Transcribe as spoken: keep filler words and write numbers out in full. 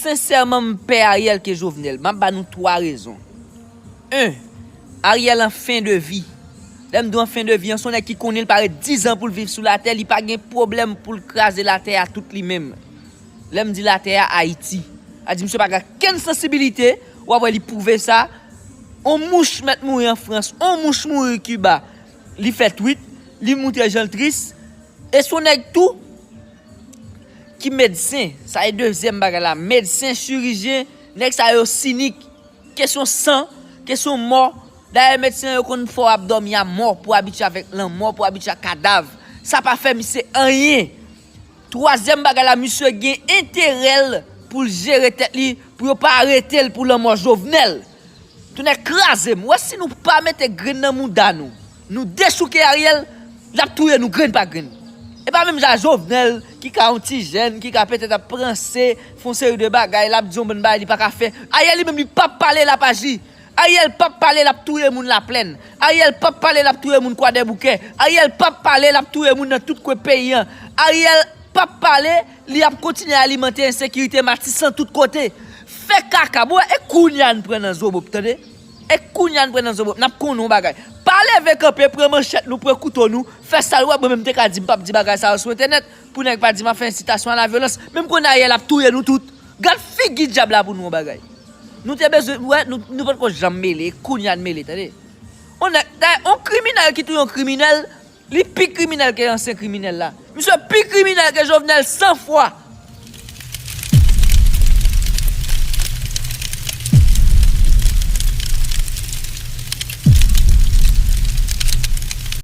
sensèman, m pè Ariel ke Jovenel. M ap ba nou twa rezon. En, Ariel an fen de vi. Lè m di w an fen de vi, an se yon nèg ki konnen l parèt diz an pou l viv sou latè, li pa gen pwoblèm pou l kraze latè a tout li menm. Lè m di latè a, Ayiti. A di misye pa gen kenn sansibilite, w ap wè li pwouve sa. On mouch mèt mouri an Frans, on mouch mouri Kiba. Li fè tweet, li moutre jan l tris. E se yon nèg tou ki medsen, sa e dezyèm bagay la, medsen, chirijyen, nèg sa yo sinik. Kesyon san, kesyon mò. Dayè medsen yo konn fè w ap dòmi a mò, pou abitye avèk lanmò, pou abitye a kadav. Sa pa fè misye anyen. Twazyèm bagay la, misye gen enterè l pou l jere tèt li, pou yo pa arete l pou lanmò Jovenel. Tonè kraze m. Wè si nou pa mete grenn nan mouda nou, nou dechouke Ariel, l ap touye nou grenn pa grenn. E pa menm jan Jovenel ki ka yon ti jèn, ki ka petèt ap panse, fè yon seri de bagay, l ap di yon bann bagay li pa ka fè. Ariel li menm li p ap pale, l ap aji. Ariel p ap pale, l ap touye moun Laplèn. Ariel p ap pale, l ap touye moun Kwadèboukè. Ariel p ap pale, l ap touye moun nan tout kwen peyi an. Ariel p ap pale, li ap kontinye alimante ensekirite Matisan tout kote. Fè kaka, bon, e kounye a n pran nan zobop, tande? E kounye a n pran nan zobop, n ap konnen yon bagay. Pa leve kanpe, pran manchèt nou, pran kouto nou, fè sa l wè, mwen menm te ka di, m p ap di bagay sa yo sou entènèt, pou nèg pa di m ap fè ensitasyon a la vyolans. Menm kounye a Ariel ap touye nou tout. Gad figi dyab la pou nou yon bagay. Nou te bezwen, wè, nou, nou potko janm mele, kounye a n mele, tande? On nèg, dayè, on kriminèl ki touye on kriminèl, li pi kriminèl ke ansyen kriminèl la. Misye pi kriminèl ke Jovenel san fwa.